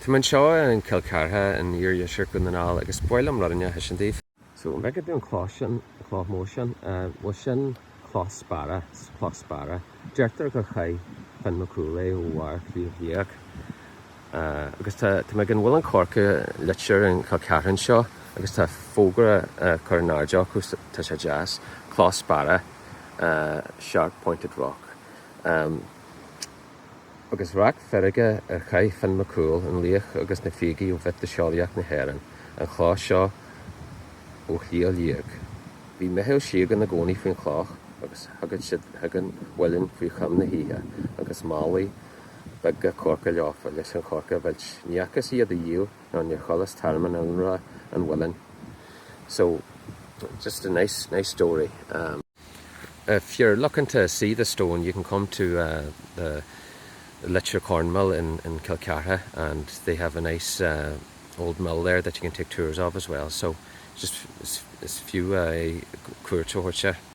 Tá mé anseo in Cill Chartha in iardheisceart Dhún na nGall agus ba mhaith liom rud éigin a thaispeáint daoibh. So, an bhfeiceann tú an chloch sin, an chloch mhór sin? Bhuel sin cloch sparra, cloch sparra. Deirtear gur chaith Finn Mac Cumhaill é ó bharr Shliabh Liag. Agus tá, tá mé ag an Mhuileann Coirce Leitir in Cill Chartha anseo agus tá fógra curtha in airde acu, tá sé deas, cloch sparra, sharp pointed rock. Agus raic feirge ar chaith Finn Mac Cumhaill an laoch agus na fiagaí ó mhiotaseolaíocht na hÉireann, an chloch seo ó Shliabh Liag. Bhí meitheal síoga ina gcónaí faoin chloch agus thagadh siad chuig an mhuileann faoi choim na hoíche agus málaí beaga coirce leofa leis an chorca a mheilt. Ní fhacthas iad a dhiaidh ná níor chualas tearmann ionradh an mhuilinn. So, just a nice, nice story. If you're looking to see the stone, you can come to uh, the Leitir Corn Mill in, in Kilcarra and they have a nice uh, old mill there that you can take tours of as well. So just is, is fiú uh, cuairt a thabhairt.